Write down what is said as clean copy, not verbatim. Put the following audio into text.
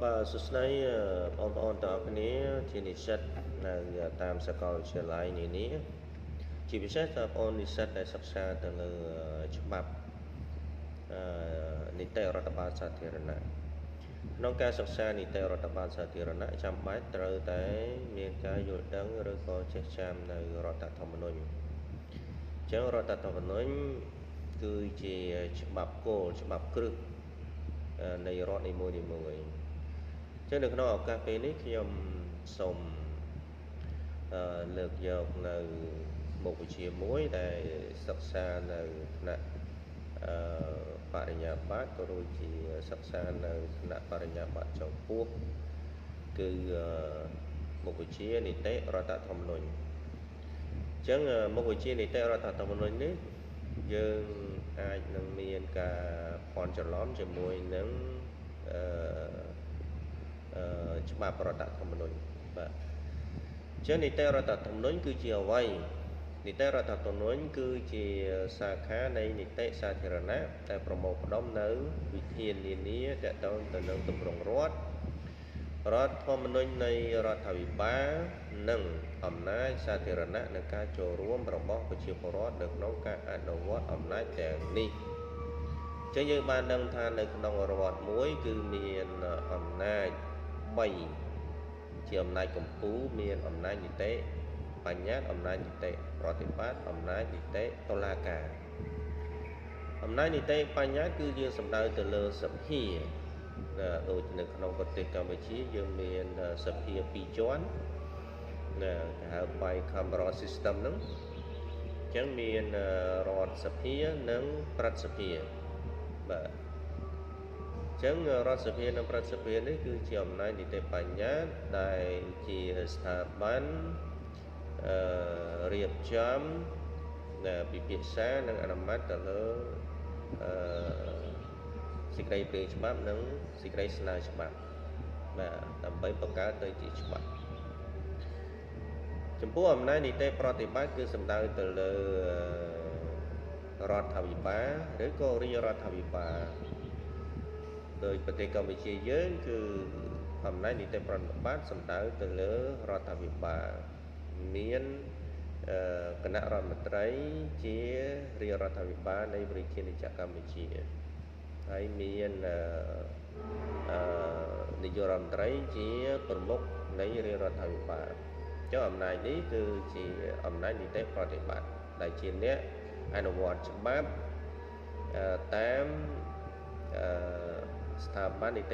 បាទសួស្តីបងប្អូនទាំងអស់គ្នាជានិស្សិតនៅតាមសាកលវិទ្យាល័យនានាជាពិសេសបងប្អូននិស្សិតដែលសិក្សាទៅលើច្បាប់នីតិរដ្ឋបាលសាធារណៈក្នុងការសិក្សានីតិរដ្ឋបាលសាធារណៈចាំបាច់ត្រូវតែមានការយល់ដឹងឬក៏ចេះចាំនៅរដ្ឋធម្មនុញ្ញអញ្ចឹងរដ្ឋធម្មនុញ្ញគឺជាច្បាប់គោលច្បាប់គ្រឹះនៃរដ្ឋនីមួយៗចឹងនៅក្នុងឱកាសពេលនេះខ្ញុំសូមលើកយកនៅមុខវិជ្ជាមួយដែលសិក្សានៅថ្នាក់បរិញ្ញាបត្រក៏ដូចជាសិក្សានៅថ្នាក់បរិញ្ញាបត្រចុងខ្ពស់គឺមុខវិជ្ជានីតិរដ្ឋធម្មនុញ្ញអញ្ចឹងមុខវិជ្ជានីតិរដ្ឋធម្មនុញ្ញនេះយើងអាចនឹងមានការភ័ន្តច្រឡំជាមួយនឹងច្បាប់រដ្ឋធម្មនុញ្ញបាទអញ្ចឹងនីតិរដ្ឋធម្មនុញ្ញគឺជាអ្វីនីតិរដ្ឋធម្មនុញ្ញគឺជាសាខានៃនីតិសាធារណៈដែលប្រមូលផ្ដុំនៅវិធាននានាទាក់ទងទៅនឹងទម្រង់រដ្ឋរដ្ឋធម្មនុញ្ញនៃរដ្ឋាភិបាលនិងអំណាចសាធារណៈនិងការចូលរួមរបស់ប្រជាពលរដ្ឋនៅក្នុងការអនុវត្តអំណាចទាំងនេះចឹងយើងបានដឹងថានៅក្នុងរដ្ឋមួយគឺមានអំណាច3ជាអំណាចកម្ពូលមានអំណាចនីតិបញ្ញត្តិអំណាចនីតិប្រតិបត្តិអំណាចនីតិតុលាការអំណាចនីតិបញ្ញត្តិគឺយើងសំដៅទៅលើសភាដូចនៅក្នុងប្រទេសកម្ពុជាយើងមានសភា2ជាន់ណាគេហៅ bicameral system ហ្នឹងអញ្ចឹងមានរដ្ឋសភានិងព្រឹទ្ធសភាបាទចឹងរដ្ឋសភានិងព្រឹទ្ធសភានេះគឺជាអំណាចនីតិបញ្ញត្តិដែលជាស្ថាប័នរៀបចំពិភាក្សានិងអនុម័តទៅលើសេចក្តីព្រាងច្បាប់និងសេចក្តីស្នើច្បាប់បាទដើម្បីបង្កើតទៅជាច្បាប់ចំពោះអំណាចនីតិប្រតិបត្តិគឺសំដៅទៅលើរដ្ឋាភិបាលឬក៏រាជរដ្ឋាភិបាលដោយប្រទេសកម្ពុជាយើងគឺអំណាចនីតិប្រតិបត្តិសំដៅទៅលើរដ្ឋាភិបាលមានគណៈរដ្ឋមន្ត្រីជារាជរដ្ឋាភិបាលនៃប្រជាណាចក្រកម្ពុជាហើយមាននាយករដ្ឋមន្ត្រីជាប្រមុខនៃរាជរដ្ឋាភិបាលចុះអំណាចនេះគឺជាអំណាចនីតិប្រតិបត្តិដែលជាអ្នកអនុវត្តច្បាប់តាមស្ថាប័ននីតិ